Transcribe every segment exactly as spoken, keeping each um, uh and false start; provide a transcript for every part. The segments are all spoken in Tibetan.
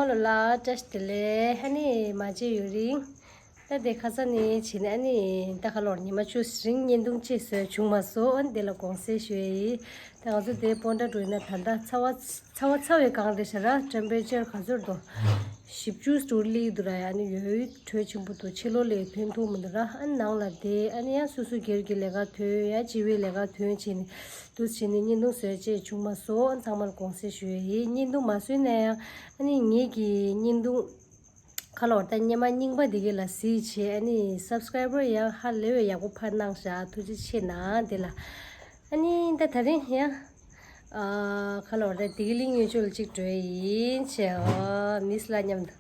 ཧ་ལོ་ལ་བཀྲ་ཤིས་བདེ་ལེགས། ཨ་ནི་མ་མཇལ་ཡུན་རིང་། ད་དེ་ཁ་སང་ནས་བྱས་ནས་ཨ་ནི་ད་ག་ལོར་ཉི་མ་བཅུ་རིང་བརྙན་ཐུང་ཅིག་བཟོས་བྱུང་མ་སོང་། ཨ་ནི་དེ་ལ་དགོངས་སེལ་ཞུ་ཡ་ཡིན། ད་ང་ཚོ་དེ་སྤོན་ཊ་འགྲོ་ཡིན་ན་ད་ལྟ་ཚ་བ་ཚ་བ་ཚ་བའི་སྒང་རེད་ཤག་ར། ཊེམ་པེ་ཅར་ག་ཚོད་འདུག་བཞི་བཅུ་ཙམ་སླེབས་འདུག་ར། ཡ་ཨ་ནི་ཡོད་དྲོད་ཆེན་པོ་འདུག་ཕྱི་ལོགས་ལ་ཐོན་ཐུབ་མི་འདུག་ར། ཨ་ནི་ནང་ལ་བསྡད། ཨ་ནི་ཡང་སོ་སོ་སྒེར་གྱི་ལས་ཀ་ཐོན། ཡ་སྤྱི་པའི་ལས་ཀ་ཐོན་བྱས་ནས་འདུག་བྱས་ནས་བརྙན་ཐུང་བཟོས་བྱས་བྱུང་མ་སོང་། ཨ་ནི་ཚང་མར་དགོངས་སེལ་ཞུ་ཡ་ཡིན། བརྙན་ཐུང་མ་བཟོས་ན་ཡང་ཨ་ནི་ངེད་ཀྱི་བརྙན་ཐུང་ཁ་ལོར་ད་སྙེ་མ་རྙིང་པ་འདི་ག་ལ་གཟིགས་བྱས། ཨ་ནི་སབ་སི་ཀེ་རའི་བར་ཡང་ཧ་ལས་པའི་ཡག་པོ་འཕར་གནང་ཤག་ཐུགས་རྗེ་ཆེ་གནང་། དེ་ལ་ཨ་ནི་ད་ད་རིང་ཡང་ཨ་ཁ་ལོར་ད་བདེ་སྐྱིད་གླིང་གཡུལ་ལྗོངས་ལ་གཅིག་འགྲོ་ཡ་ཡིན་བྱས། ཨོ་མིས་ལ་མཉམ་དུ་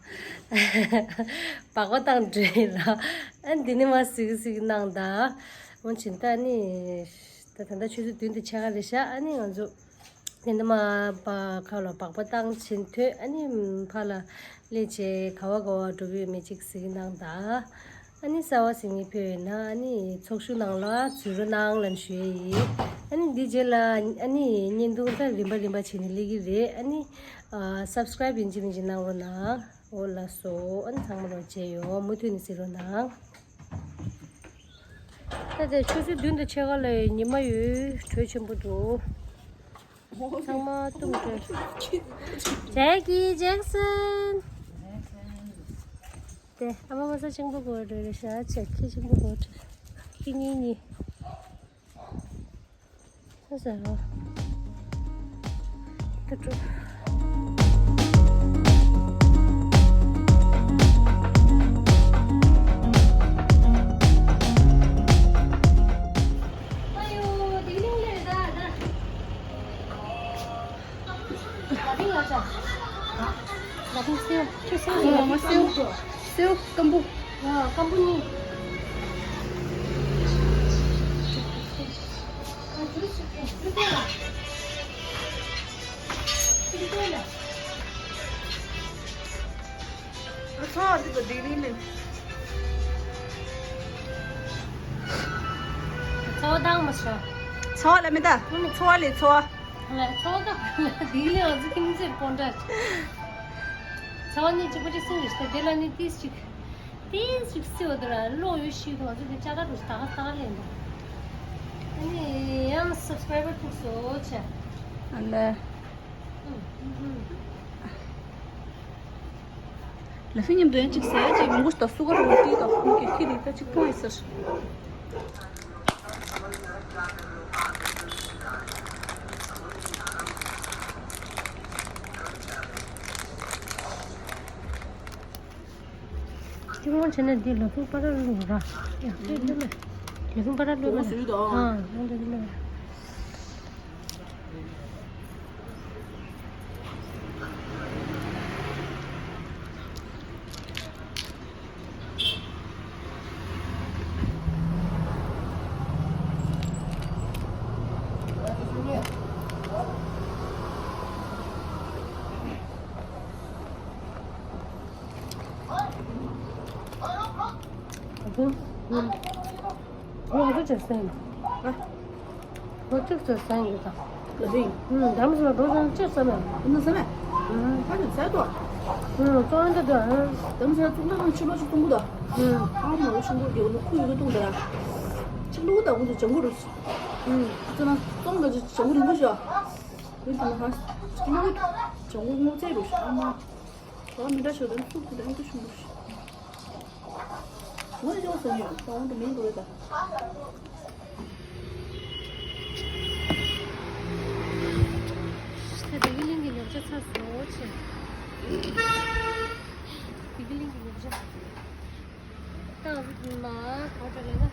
སྦག་སྦག་བཏང་འགྲོ་ཡིན་ར། ཨ་འདི་ནི་མ་གཟིགས་གཟིགས་གནང་ད། འོན་ཀྱང་ད་ནི་ད་ད་ལྟ་ཆུ་ཚོད་བདུན་དང་ཕྱེད་ཀ་རེད་ཤག་ཨ་ནི་ང་ཚོ་དེ་འདི་མ་པ་ཁ་ལོ་སྦག་སྦག་བཏང་ཕྱིན་ཐོན། ཨ་ནི་ཕར་ལ་སླེབས་བྱས་ག་བ་ག་བ་འགྲོ་གི་ཡོད་མེད་ཅིག་གཟིགས་གནང་ད། ཨ་ནི་གསར་པ་གཟིགས་མཁན་ཕེབས་ཡོད་ན་ཨ་ནི་ཚོགས་ཞུགས་ནང་ལ་འཛུལ་རོགས་གནང་ལབ་ཞུ་ཡ་ཡིན། ཨ་ནི་འདི་རྗེས་ལ་ཨ་ནི་བརྙན་ཐུང་ད་རིམ་པ་རིམ་པ་བྱས་ནས་སླེབས་ཀྱི་རེད། ཨ་ནི་ཨ་སབ་སི་ཀེ་རའི་བར་ཡིན་གཅིག་མིན་གཅིག་གནང་རོགས་གནང་། འོ་ལགས་སོ། ཨ་ནི་ཚང་མ་ལོ་མཇལ་ཡོང་། མུ་མཐུད་ནས་གཟིགས་རོགས་གནང་། ད་ལྟ་ཆུ་ཚོད་བདུན་དང་ཕྱེད་ཀ་ལ་ཉི་མ་ཡོད་དྲོད་ཆེན་པོ་འདུག་ཚང་མ་བཏུམས་འགྲོ། ཇེ་ཀི་ཇེག་སན། དེ་ཨ་མ་མ་ས་ཆེན་པོ་གོ་འགྲོ་རེད་ཤག་ཆེ་ཁྱི་ཆེན་པོ་གོ་འགྲོ། ཁྱི་གཉིས་གཉིས། ས་ས་རོ། ཏུ་ཏུ། ཨ་ཡོ། དེ་གླིང་ལས་ད་ད། ལ་ཕིང་ལ་ཆ། ལ་ཕིང་སེའུ། ཁྱོད་སེའུ་ཡིན། ཨ་མ་སེའུ། སེའུ་སྐམ་པོ། ཨ་སྐམ་པོ་གཉིས། ཨ་ཇུས་ཇུས་ལྟ་ལ། ཨ་ཚོ་འདི་ག་དེ་རིང་ནས། ཚོ་བ་དང་མ་ཤོ། ཚོ་བ་ལ་མི་ད། ཚོ་བ་ལས་ཚོ་བ། ཚོ་བ་དང་། དེ་ལས་ང་ཚོ་ཁྱིམ་མཚེས་སྤོན་ཊ། ཚོ་བ་ནི་གཅིག་པ་གཅིག་སེང་གེ་ཞིག་དེ་ལ་ནི་ཏིས་གཅིག་ཏིས་གཅིག་སེ་བ་དེ་ལ་གློག་ཡོད་ཤི་དུ་ང་ཚོ་དེ་ཅ་ག་དུ་ད་ག་ད་ག་ལེན་དུ། ཨ་ནི་ཡང་སབ་སི་ཀེ་རའི་བར་ཐུག་སོ་ཆེ། ཨ་ལ། ལ་ཕིང་མཉམ་དུ་ཡང་གཅིག་ཟ་ཡ་གཅིག་མང་པོ་ཞིག་དང་སུ་གར་འོ་ཏི་དང་ཁོང་གི་ཁྱི་རིགས་ད་གཅིག་སྤུངས་ཡི་ཟེར། ཐུན་མོང་བྱས་ན་འདི་ལ་ཕུག་པ་ར་ལུག་ར། ཡ་ལུག་ལུག་ལ། ལ་ཕུག་པ་ར་ལུག་ལ། ཨ་ལུག་ལུག་ལ། ང་ཚོ་ཅག་སེམས། ང་ཚོ་ཅག་སེམས་ཡོད་དང་། ལ་ཕིང་། ཨུམ། དམ་སེམས་འགྲོ་སོང་ཅི་བསམ་ཡང་། ཨུམ། བསམ་ཡང་། ཨུམ། ཧ་ཅང་ཟེར་ཏོ། ཨུམ། བཙོང་ཡོང་ད་དུ་ཨང་། དམ་སེམས་བཙོང་ད་ནང་ཕྱི་ལོགས་ཤིག་གཏོང་གི་དོ། ཨུམ། ཨ་མ་ལོ་ཤིང་སྒོར་གི་འོ་ནི་ཁུ་ཡོད་གི་གཏོང་ད་ར། ཕྱི་ལོགས་ད་འོ་ནི་ལྗང་གུ་རུ། ཨུམ། ཙི་ན་བཙོང་ད་ཅི་ལྗང་གུ་རིང་པོ་ཤོ། འོ་ནི་ལ་ཧ། ཕྱི་ལོགས་ལྗང་གུ་སྔོ་ཚལ་རུ་ཤོ་ཨ་མ། ད་མི་འདྲ་ཤོ་དང་ཚུགས་ཀྱི་དང་ཡིན་ཏུ་ཤོ་མོ་ཤོ། ངོ་ཡོང་སོང་ཡོད། ད་འོང་དུ་མིན་འགྲོ་ཡོད་ད། ད་བདེ་སྐྱིད་གླིང་གི་ཉོ་ཆ་ཚར་སོང་ཆེ། བདེ་སྐྱིད་གླིང་གི་ཉོ་ཆ། ད་ང་ཚོ་མ་ག་པར་འགྲོ་ལབ་ན།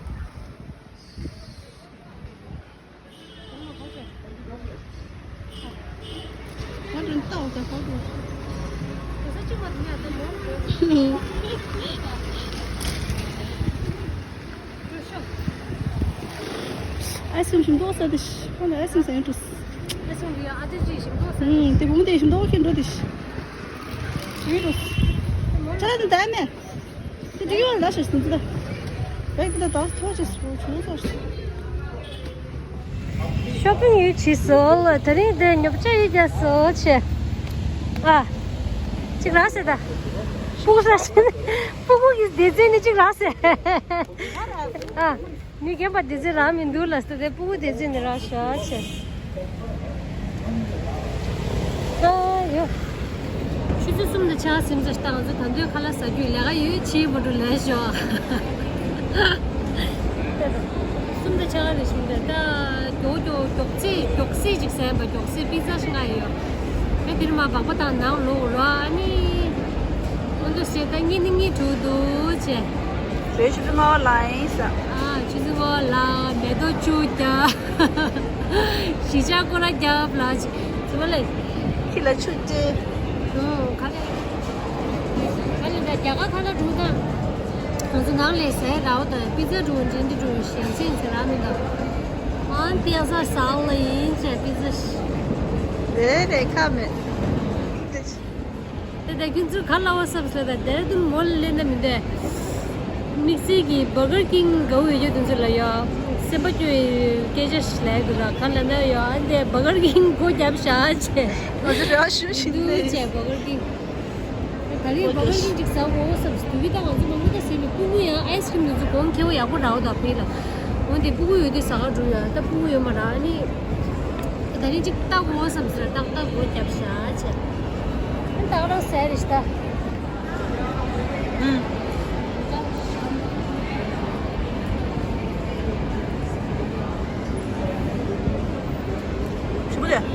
ཨའི་སི་ཀྲིམ་ཞིམ་མདོག་ཟ་དེ་ཤི། ཁོང་ལ་ཨའི་སི་ཀྲིམ་ཟ་ཡོང་འགྲོ། ཨུམ། དེ་བུ་མོ་དེ་ཞིམ་མདོག་ཁྱེར་འགྲོ་དེ་ཤི། ཞིམ་འགྲོ། ཅ་ལག་དེ་ད་མེད། དེ་འགྲིག་ཡོད་ལ་ཞེས་སུ་འདུག་ད། བེག་དེ་ད་ཐོ་ཅེས་སུ་བྱུང་སོ་ཞེས། ཤོ་པིང་ཡོད་བྱས་སོ་ལ། དེ་རིང་དེ་ཉོ་ཆ་ཡོད་རྒྱ་སོ་ཆེ། ཨ། གཅིག་རག་ཟེར་ད། སྤུ་གུ་རག་ཟེར། སྤུ་གུ་གི་སྡེ་ཚན་ནི་གཅིག་རག་ཟེར། ཨ། མི་རྒན་པ་སྡེ་ཚན་རག་མི་འདུག་ལ་ཟེར་ཏེ་སྤུ་གུ་སྡེ་ཚན་ནི་རག་ཤག་ཟེར། ཨ་ཡོ། ཆུ་ཚོད་གསུམ་དང་ཕྱེད་ཀ་ཟིན་ཙང་ད་ང་ཚོ་ད་དུང་ཁ་ལག་ཟ་རྒྱུའི་ལས་ཀ་ཡོད། ཕྱིའི་བར་དུ་ལས་ཞོག་གསུམ་དང་ཕྱེད་ཀ་རེ་བྱུང་སྟེ་ད་མགྱོགས་མགྱོགས་མགྱོགས་ཚད་མགྱོགས་ཚད་ཅིག་ཟས་པ། མགྱོགས་ཚད་པི་ཛ་ཞིག་ང་ཡོད། ཨེ་དེ་ནས་མར་སྦག་སྦག་བཏང་ནང་ལོག་རོ། ཨ་ནི་ཁོང་ཚོ་ཟས་ད་གཉིད་ནི་གཉིད་འགྲོ་འདུག་ཅེས། ཟས་ཆུ་ཚོད་ལྔ་པ་ལངས་ཡིན་ས། ཨ་ཆུ་ཚོད་ལྔ་པ་ལངས། མེ་ཏོག་བཅུ་རྒྱག་གཞིས་ཆགས་སྐོར་ར་རྒྱབ་ལ་ཅིག་ཟེར་བ་ལས། ཁྱི་ལ་ཆུ་སྟེར། ཨོ་ག་ལེ། ག་ལེ་ད་རྒྱ་གར་ཁ་ལག་འགྲོ་དང་། ང་ཚོ་ནང་ལས་ཟས་རག་དང་པི་ཛ་འགྲོ་འདྲེན་འདི་འགྲོ་ཞལ་ཆེན་ཟེར་རག་མི་འདུག་ཨང་པི་ཛ་ཟ་ལ་ཡིན་ཅེས་པི་ཛ་ཞིག་དེ་རེད་ཁ་མེད། དེ་ད་ཁྱོད་ཚོས་ག་ལ་བ་བསམ་ཟེར་ད་དེར་དུ་མོ་ལ་ལེན་ན་མི་འདོད། དམིགས་བསལ་གྱི་བྷར་གར་ཀིང་དགའ་བོ་ཡོད་རྒྱུ་དེ་ཚོ་ལ་ཡོད། སེམས་པ་སྐྱོ་བའི་སྐད་ཆ་ཞིག་ལབ་དགོས་ར། ག་ལ་ན་ཡོད་ཨ་འདི་བྷར་གར་ཀིང་སྒོ་བརྒྱབ་བཞག་ཅེས། ང་ཚོ་རེ་བ་ཞུ་བཞིན་འདུག་ནས་ཅེས་བྷར་གར་ཀིང་། ད་རེས་བྷར་གར་ཀིང་ཅིག་ཟ་དགོས་བསམ་ཟེར་དུས་ད་ང་ཚོ་མང་པོ་ད་ཟས་ནས་སྤུ་གུ་ཡང་ཨའི་སི་ཀྲིམ་དེ་ཚོ་གོང་ཁེ་བོ་ཡག་པོ་རག་པ་དང་ཕི་ལ། འོན་ཏེ་སྤུ་གུ་ཡོད་དུས་ཟ་ག་འགྲོ་ཡ་ད་སྤུ་གུ་ཡོད་མ་རག་ཨ་ནི། ད་རིང་ཅིག་ལྟ་དགོས་བསམ་ཟེར་ཏག་ཏག་སྒོ་བརྒྱབ་བཞག་ཅེས། ཨ་ནི་ད་ག་རང་ཟས་རེད་ཤི་ད། ཨུམ། ཞུ་གི་རེད།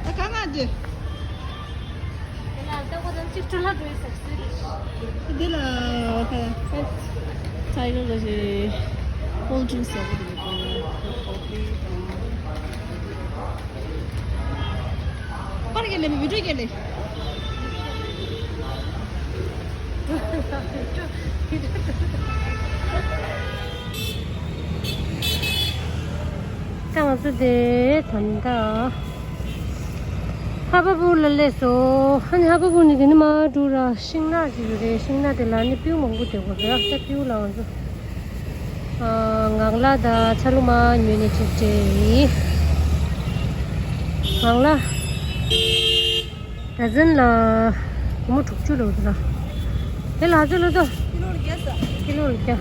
ད་ག་ང་འདི། འདི་ལ་ད་ཁོ་ཚང་གཅིག་སྤྲོ་ལ་འགྲོ་ཡི་ཟེར་ཟེར། འདི་ལ་ད་ཊའི་གར་གི་ཞེས་ཀོལ་ཌི་རིང་སི་ཟེར་གི་འདུག་པར་གྱི་ལས་མི་བི་ཌིའོ་གྱི་ལས། ད་ང་ཚོ་དེ་ད་ལྟ་ཧ་བ་པུར་ལ་སླེབས་སོང་། ཨ་ནི་ཧ་བ་པུར་ནས་དེ་ནས་མར་འགྲོ་ར་ཤིང་ནགས་ཅིག་ཡོད་རེད། ཤིང་ནགས་དེ་ལ་ནི་སྤྲེའུ་མང་པོ་བསྡད་ཡོད་རེད། ད་སྤྲེའུ་ལ་ང་ཚོ་ཨ་ངང་ལག་དང་ཚ་ལུ་མར་ཉོས་ནས་ཅིག་སྤྲད་ཡིན། ངང་ལག་ཌ་ཛན་ལ་སྒོར་མོ་དྲུག་ཅུ་ལོ་འདུག་ལ། དེ་ལ་ཚོད་ལོ་ཏོ། ཀི་ལོ་ལ་བརྒྱ། ཀི་ལོ་ལ་བརྒྱ།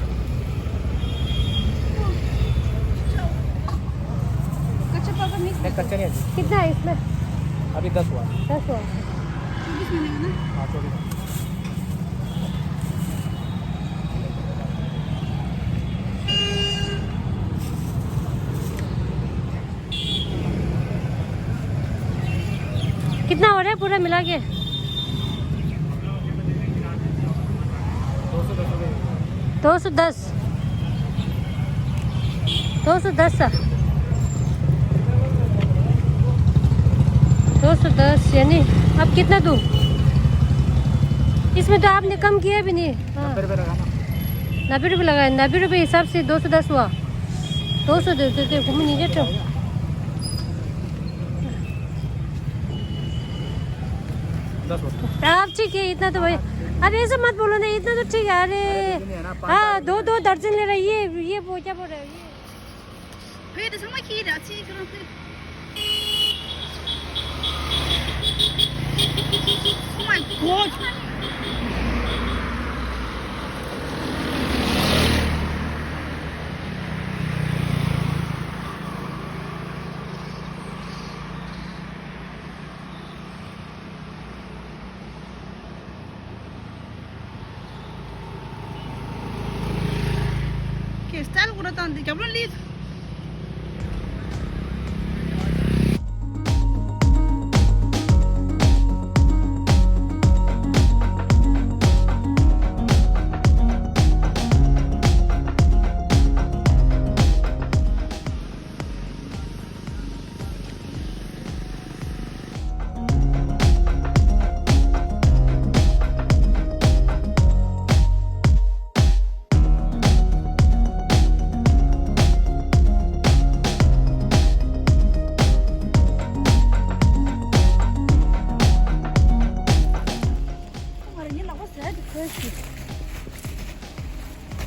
कच्चा पापड़ नहीं है, कच्चा नहीं है अभी। कितना है इसमें? अभी दस हुआ। दस हुआ। चौबीस में लेंगे ना? हाँ, चौबीस। कितना हो रहा है पूरा मिला के? दो सौ दस। दो सौ दस। दो सौ दस यानी अब कितना दूँ? इसमें तो आपने कम किया भी नहीं। हाँ। नब्बे रुपये लगा ना। नब्बे रुपये लगाया, नब्बे रुपये हिसाब से दो सौ दस हुआ। दो सौ दे देते, घूम नहीं जाते। दस रुपये। आप ठीक है, इतना तो भाई, अरे ऐसा मत बोलो ना, इतना तो ठीक है। अरे अरे, लेकिन ये है ना, पाँच हाँ, चार दो दो दर्जन ले रहा है। ये ये वो क्या बोल रहा है ये? भैया, तो समझ की रहा थी, करो फिर। Oh my God! ཁྱེད་སི་ཊལ་ཁོ་ར་བཏང་འདི་རྒྱབ་ལོགས་ལི།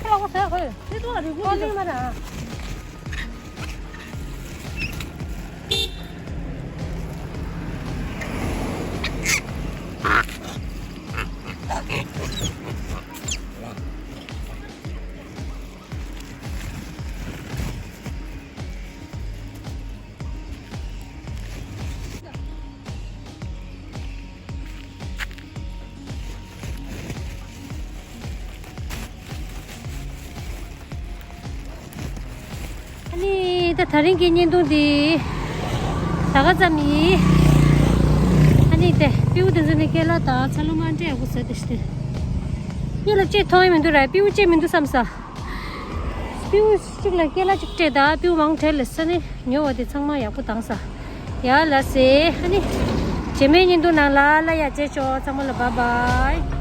ཨ་ཁོ་ཟ་ཁོ་ཡོད། ཏི་ཏོ་རི་ཁོ་ལི་མ་ར། ཨ་ནི་ད་དེ་རིང་གི་བརྙན་ཐུང་འདི་ད་ག་ཙམ་ཡིན། ཨ་ནི་དེ་སྤྲེའུ་དེ་ཚོ་ནི་སྐེ་ལ་དང་ཚ་ལུ་མ་འདྲེས་ཡག་པོ་ཟ་དེ་ཤི་དེ། གཉིད་ལ་ཅིག་ཐོང་ཡི་མི་འདུག་ར། སྤྲེའུ་ཅིག་མི་འདུག་བསམ་ས། སྤྲེའུ་གཅིག་ལ་སྐེ་ལ་གཅིག་སྤྲད་ད་སྤྲེའུ་མང་གྲས་ལ་ས་ནི་ཉོ་བ་དེ་ཚང་མ་ཡག་པོ་བཏང་ས། ཡ་ལ་སེ་ཨ་ནི། རྗེས་མའི་བརྙན་ཐུང་ནང་ལ་ལ་ཡ་མཇལ་ཆོག་ཚང་མ་ལ་བཱའི་བཱའི།